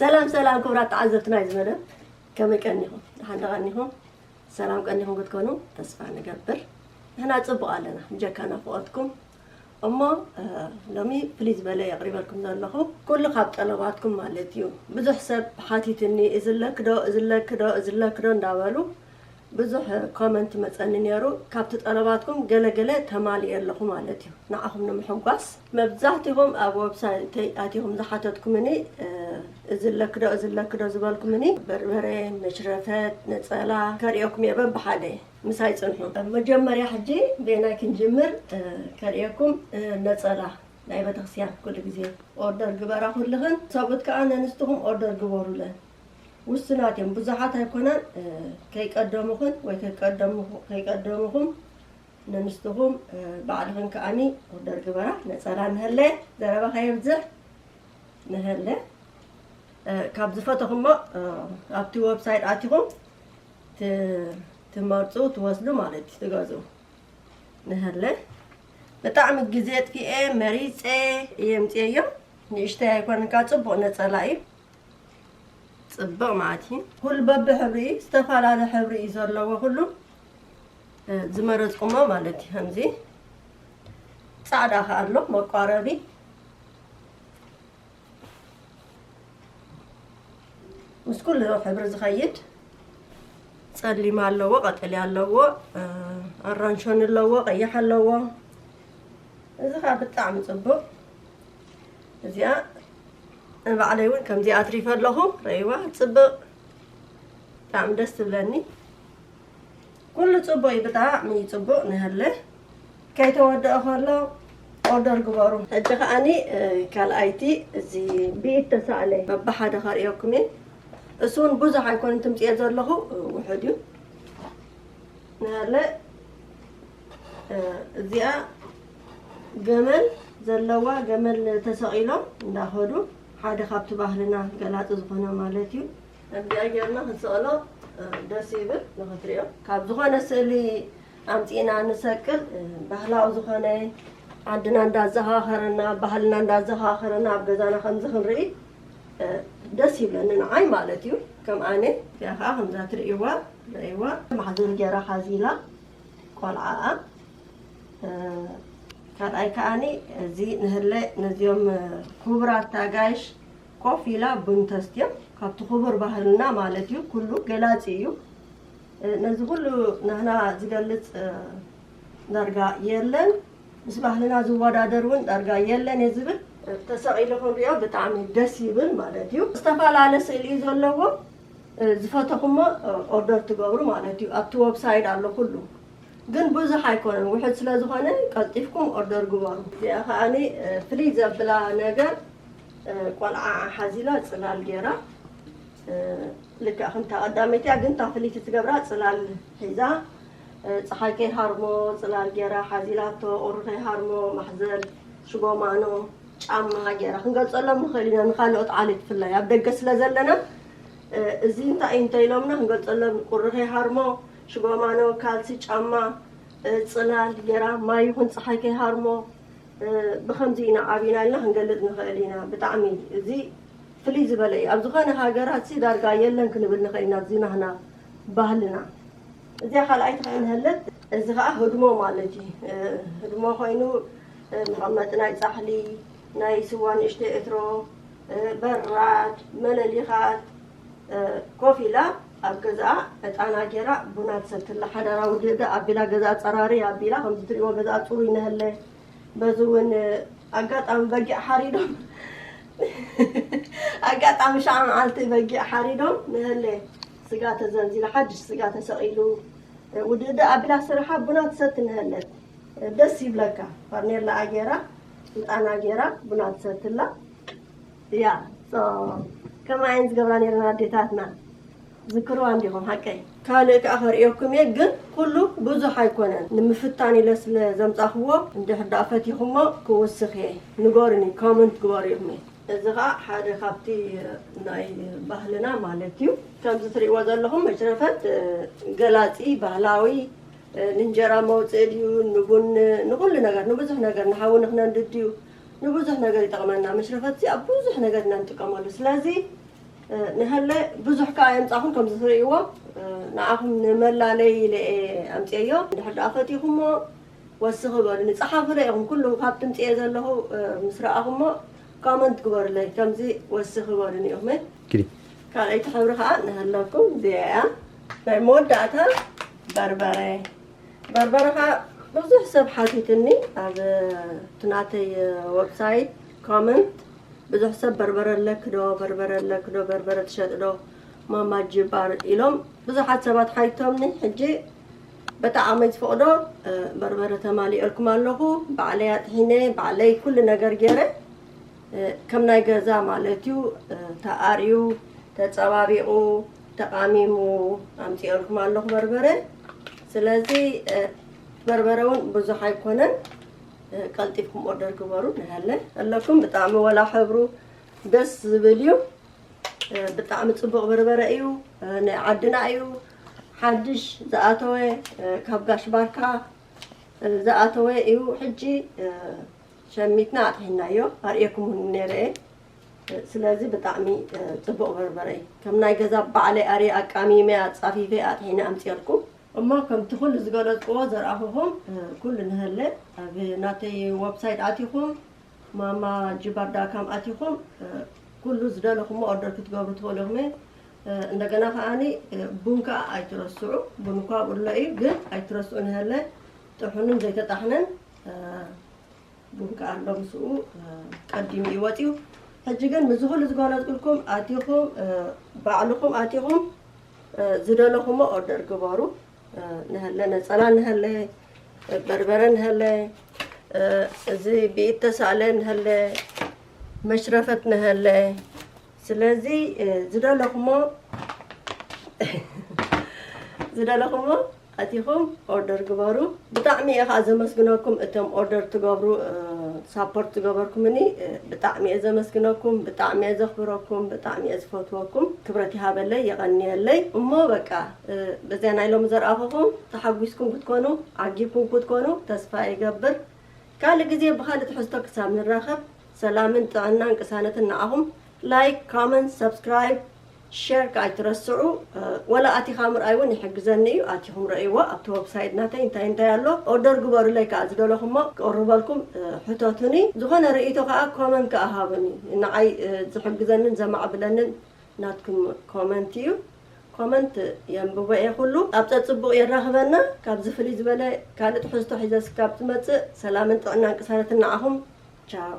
ሰላም ሰላም ክቡራት ተዓዘብቲ ናይዚ መደብ፣ ከመይ ቀኒኹም? ደሓን ዶ ቀኒኹም? ሰላም ቀኒኹም ክትኮኑ ተስፋ ንገብር። ንሕና ጽቡቕ ኣለና፣ ብጀካ ናፍቖትኩም። እሞ፣ እ፣ ሎሚ ፍልይ ዝበለ የቕሪበልኩም ዘለኹ፣ ኩሉ ካብ ጠለባትኩም ማለት እዩ። ብዙሕ ሰብ ሓቲትኒ፣ እዚ ኣለኪ ዶ፣ እዚ ኣለኪ ዶ፣ እዚ ኣለኪ ዶ እንዳበሉ ብዙሕ ኮመንት መጸኒ ነይሩ። ካብቲ ጠለባትኩም ገለ ገለ ተማሊኤ ኣለኹ ማለት እዩ። ንዓኹም ንምሕጓስ መብዛሕትኹም ኣብ ወብሳይተይ ኣቲኹም ዝሓተትኩምኒ፣ እ፣ እዚ ኣለኪ ዶ፣ እዚ ኣለኪ ዶ ዝበልኩምኒ፣ በርበረ፣ መሽረፈት፣ ነጸላ ከርእየኩም እየ በብሓደ። ምሳይ ጽንሑ። መጀመርያ ሕጂ በየናይ ክንጅምር፣ እ፣ ከርእየኩም፣ እ፣ ነጸላ ናይ ቤተክርስትያን ኩሉ ግዜ ኦርደር ግበራ ኩልኽን። ሰብኡት ከኣ ነንስትኹም ኦርደር ግበሩለን። ውሱናት እዮም፣ ብዙሓት ኣይኮነን። እ፣ ከይቀደሙኽን ወይ ከይቀደሙኹ-፣ ከይቀደሙኹም ነንስትኹም፣ እ፣ ባዕልኽን ከኣኒ ኦርደር ግበራ። ነጸላ ንሀለ፣ ዘረባ ከየብዝሕ ንሀለ። እ፣ ካብ ዝፈተኹሞ፣ እ፣ ኣብቲ ዌብሳይት ኣቲኹም ት-፣ ትመርጹ፣ ትወስዱ ማለት እዩ፣ ትገዝኡ። ንሀለ ብጣዕሚ ግዜ ኣጥፊኤ መሪጸ እየ ምጽኤዮ። ንእሽተይ ኣይኮነን፣ ካብ ጽቡቕ ነጸላ እዩ። ጽብቕ ማለት እዩ። ኩሉ በብሕብሪ እዩ፣ ዝተፈላለየ ሕብሪ እዩ ዘለዎ ኩሉ። እ፣ ዝመረጽኩሞ ማለት እዩ። ከምዚ ጻዕዳ ከኣ ኣሎ፣ መቋረቢ። ምስ ኩሉ ሕብሪ ዝኸይድ ጸሊም ኣለዎ፣ ቀጠልያ ኣለዎ፣ እ፣ ኣራንሾን ኣለዎ፣ ቀይሕ ኣለዎ። እዚ ኸኣ ብጣዕሚ ጽቡቕ። እዚኣ ንባዕለይ እውን ከምዚኣ ኣትሪፈ ኣለኹ። ረእይዋ፣ ጽብቕ፣ ብጣዕሚ ደስ ትብለኒ። ኩሉ ጽቡቕ እዩ፣ ብጣዕሚ እዩ ጽቡቕ። ንሀለ ከይተወደአ ከሎ ኦርደር ግበሩ። ሕጂ ከኣኒ፣ እ፣ ካልኣይቲ፣ እዚ ብኢድ ተሳእለ በብሓደ ከርእየኩም እየ። እሱ እውን ብዙሕ ኣይኮነን ትምጽኤ ዘለኹ፣ እ፣ ውሑድ እዩ። ንሀለ፣ እ፣ እዚኣ ገመል ዘለዋ፣ ገመል ተሰቒሎም እንዳኸዱ፣ ሓደ ካብቲ ባህልና ገላጺ ዝኾነ ማለት እዩ። ከምዚኣ ጌርና ክንሰቕሎ፣ እ፣ ደስ ይብል ንኽትሪኦ። ካብ ዝኾነ ስእሊ ኣምጺእና ንሰቅል፣ እ፣ ባህላዊ ዝኾነ ዓድና እንዳዘኻኸረና፣ ባህልና እንዳዘኻኸረና ኣብ ገዛና ከምዚ ክንርኢ፣ እ፣ ደስ ይብለኒ ንዓይ ማለት እዩ። ከም ኣነ እዚኣ ኸዓ ከምዛ ትርእይዋ፣ ርእይዋ፣ ማሕዘል ጌራ ሓዚላ ቆልዓኣ። እ፣ ካልኣይ ከኣኒ እዚ ንህለ ነዚኦም፣ እ፣ ክቡራት ኣጋይሽ ኮፍ ኢላ ቡን ተስትዮም፣ ካብቲ ክቡር ባህልና ማለት እዩ፣ ኩሉ ገላጺ እዩ። እ፣ ነዚ ኩሉ ንህና ዝገልጽ፣ እ፣ ዳርጋ የለን፣ ምስ ባህልና ዝወዳደር እውን ዳርጋ የለን እየ ዝብል። እ፣ ተሰቒሉ ክንሪኦ ብጣዕሚ ደስ ይብል ማለት እዩ። ዝተፈላለየ ስእሊ እዩ ዘለዎ። እ፣ ዝፈተኹሞ፣ እ፣ ኦርደር ትገብሩ ማለት እዩ። ኣብቲ ዌብሳይት ኣሎ ኩሉ። ግን ብዙሕ ኣይኮነን፣ ውሑድ ስለ ዝኾነ ቀልጢፍኩም ኦርደር ግበሩ። እዚኣ ከኣኒ፣ እ፣ ፍልይ ዘብላ ነገር፣ እ፣ ቆልዓ ሓዚላ ጽላል ጌራ፣ እ፣ ልክዕ ከምታ ቀዳመይቲ እያ፣ ግን እታ ፍልይቲ ትገብራ ጽላል ሒዛ፣ እ፣ ጸሓይ ከይሃርሞ ጽላል ጌራ ሓዚላቶ፣ ቁሪ ከይሃርሞ ማሕዘል፣ ሽጎማኖ፣ ጫማ ጌራ ክንገልጸሎም ንኽእል ኢና፣ ንኻልኦት ዓሌት ብፍላይ ኣብ ደገ ስለ ዘለና፣ እ፣ እዚ እንታይ እዩ እንተኢሎምና ክንገልጸሎም፣ ቁሪ ከይሃርሞ፣ ሽጎማኖ፣ ካልሲ፣ ጫማ፣ እ፣ ጽላል ጌራ፣ ማይ ይኹን ጸሓይ ከይሃርሞ፣ እ፣ ብኸምዚ ኢና ዓቢና ኢልና ክንገልጽ ንኽእል ኢና። ብጣዕሚ እዚ ፍልይ ዝበለ እዩ። ኣብ ዝኾነ ሃገራት ሲ ዳርጋ የለን ክንብል ንኽእል ኢና፣ እዚ ናህና ባህልና። እዚኣ ካልኣይቲ ኸዓ ንሀለት፣ እዚ ኸዓ ህድሞ ማለት እዩ። እ፣ ህድሞ ኮይኑ፣ እ፣ መቐመጢ ናይ ጻሕሊ፣ ናይ ስዋ ንእሽተይ እትሮ፣ እ፣ በራድ፣ መለሊኻት፣ እ፣ ኮፍ ኢላ ኣብ ገዛኣ ዕጣና ጌራ ቡና ትሰትላ። ሓዳራ ውድእድእ ኣቢላ፣ ገዛኣ ጸራሪ ኣቢላ፣ ከምዚ ትሪእዎ ገዛኣ ጽሩይ ንሀለ። በዚ እውን ኣጋጣሚ በጊዕ ሓሪዶም፣ ኣጋጣሚ ሸዓ መዓልቲ በጊዕ ሓሪዶም ንሀለ ስጋ ተዘንዚሉ፣ ሓድሽ ስጋ ተሰቒሉ፣ ውድእድእ ኣቢላ ስርሓ ቡና ትሰቲ ንሀለት። ደስ ይብለካ። ፈርኔላኣ ጌራ፣ ዕጣና ጌራ ቡና ትሰትላ። ያ፣ so፣ ከምኣ እየን ዝገብራ ነይረን ኣዴታትና። ዝክርዋ እንዲኹም፣ ሓቀይ። ካልእ ከዓ ከርእየኩም እየ፣ ግን ኩሉ ብዙሕ ኣይኮነን፣ ንምፍታን ኢለ ስለ ዘምፃኽዎ፣ እንድሕር ደኣ ፈቲኹሞ ክውስኽ እየ። ንገሩኒ፣ ኮመንት ግበሩ ኢኹም እየ። እዚ ከዓ ሓደ ካብቲ ናይ ባህልና ማለት እዩ። ከምዚ ትርእይዎ ዘለኹም መሽረፈት፣ እ፣ ገላፂ ባህላዊ፣ እ፣ ንእንጀራ መውፅኢ ድዩ፣ ንቡን፣ ንኹሉ ነገር፣ ንብዙሕ ነገር፣ ንሓዊ ንክነንድድ ድዩ፣ ንብዙሕ ነገር ይጠቕመና። መሽረፈት እዚ ኣብ ብዙሕ ነገር ኢና ንጥቀመሉ። ስለዚ፣ እ፣ ንሀለ ብዙሕ ከዓ የምፃኹም ከምዚ ትርእይዎ፣ እ፣ ንዓኹም ንመላለይ ኢለ እየ ኣምፅኤዮ። እንድሕር ደኣ ፈቲኹሞ ወስኺ በሉኒ፣ ጸሓፉለይ ኢኹም። ኩሉ ካብ ትምፅኤ ዘለኹ፣ እ፣ ምስ ረኣኹሞ ኮመንት ግበሩለይ፣ ከምዚ ወስኺ በሉኒ ኢኹም። ግዲ። ካልኣይቲ ሕብሪ ከዓ ንሀለኩም እዚኣ እያ። ናይ መወዳእታ በርበረ። በርበረ ከዓ ብዙሕ ሰብ ሓቲትኒ ኣብ እቲ ናተይ፣ እ፣ ዌብሳይት ኮመንት፣ ብዙሕ ሰብ በርበረ ኣለኪ ዶ፣ በርበረ ኣለኪ ዶ፣ በርበረ ትሸጢ ዶ ማማ ጅባር ኢሎም ብዙሓት ሰባት ሓቲቶምኒ። ሕጂ በጣዕመይ ዝፈቕዶ፣ እ፣ በርበረ ተማሊኤልኩም ኣለኹ። ባዕለይ ኣጥሒነ፣ ባዕለይ ኩሉ ነገር ገይረ፣ እ፣ ከም ናይ ገዛ ማለት እዩ፣ እ፣ ተኣርዩ፣ ተጸባቢቑ፣ ተቓሚሙ ኣምጺኤልኩም ኣለኹ በርበረ። ስለዚ፣ እ፣ በርበረ እውን ብዙሕ ኣይኮነን፣ እ፣ ቀልጢፍኩም ኦርደር ግበሩ። ንሀለ ኣለኩም ብጣዕሚ ወላ ሕብሩ ደስ ዝብል እዩ። እ፣ ብጣዕሚ ጽቡቕ በርበረ እዩ። እ፣ ናይ ዓድና እዩ። ሓድሽ ዝኣተወ፣ እ፣ ካብ ጋሽ ባርካ፣ እ፣ ዝኣተወ እዩ። ሕጂ፣ እ፣ ሸሚትና ኣጥሒናዮ፣ ኣርእየኩም እውን ነይረ እየ። እ፣ ስለዚ ብጣዕሚ፣ እ፣ ጽቡቕ በርበረ እዩ። ከም ናይ ገዛ ባዕለይ ኣርየ ኣቃሚመ፣ ኣጻፊፈ፣ ኣጥሒነ ኣምጽኤልኩም። እሞ ከምቲ ኩሉ ዝገለጽክዎ ዘርኣኹኹም፣ እ፣ ኩሉ ንሀለ ኣብ ናተይ ዌብሳይት ኣቲኹም፣ ማማ ጅባር ዳት ካም ኣቲኹም፣ እ፣ ኩሉ ዝደለኹሞ ኦርደር ክትገብሩ ትኽእሉ ኢኹም። እ፣ እንደገና ከኣኒ፣ እ፣ ቡን ከኣ ኣይትረስዑ። ቡን እኳ ኣብኡ ኣሎ እዩ፣ ግን ኣይትረስዑ ንሀለ ጥሑንን ዘይተጣሕነን፣ እ፣ ቡን ከኣ ኣሎ ምስኡ፣ እ፣ ቀዲሙ እዩ ወፂኡ። ሕጂ ግን ምስዚ ኩሉ ዝገለፅኩልኩም ኣቲኹም፣ እ፣ ባዕልኹም ኣቲኹም፣ እ፣ ዝደለኹሞ ኦርደር ግበሩ። እ፣ ንሀለ ነፀላ ንሀለ፣ እ፣ በርበረ ንሀለ፣ እ፣ እዚ ብኢድ ተሳእለ ንሀለ፣ መሽረፈት ንሀለ። ስለዚ፣ እ፣ ዝደለኹሞ፣ ዝደለኹሞ ኣቲኹም ኦርደር ግበሩ። ብጣዕሚ እየ ከዓ ዘመስግነኩም እቶም ኦርደር ትገብሩ፣ እ፣ ሳፖርት ዝገበርኩምኒ፣ እ፣ ብጣዕሚ እየ ዘመስግነኩም፣ ብጣዕሚ እየ ዘኽብረኩም፣ ብጣዕሚ እየ ዝፈትወኩም። ክብረት ይሃበለይ፣ የቐንየለይ። እሞ በቃ፣ እ፣ በዚያ ናይ ሎሚ ዘርኣኹኹም ተሓጒስኩም ክትኮኑ፣ ዓጊብኩም ክትኮኑ ተስፋ ይገብር። ካልእ ግዜ ብኻልእ ትሕዝቶ ክሳብ ንራኸብ፣ ሰላምን ጥዕናን ቅሳነትን ንዓኹም። ላይክ፣ ኮመንት፣ ሰብስክራይብ፣ ሼር ከኣ ኣይትረስዑ። እ፣ ወላ ኣቲኻ ምርኣይ እውን ይሕግዘኒ እዩ። ኣቲኹም ረእይዎ ኣብቲ ዌብሳይት ናተይ እንታይ እንታይ ኣሎ። ኦርደር ግበሩለይ ከኣ ዝደለኹሞ ክቕርበልኩም፣ እ፣ ሕተቱኒ። ዝኾነ ርእይቶ ከኣ ኮመንት ከኣ ሃቡኒ። ንዓይ፣ እ፣ ዝሕግዘንን ዘማዕብለንን ናትኩም ኮመንት እዩ። ኮመንት የንብቦ እየ ኩሉ። ኣብ ጸጽቡቕ የራኽበና። ካብዚ ፍልይ ዝበለ ካልእ ትሕዝቶ ሒዘ እስካብ ትመጽእ ሰላምን ጥዕናን ቅሳነትን ንዓኹም። ቻው።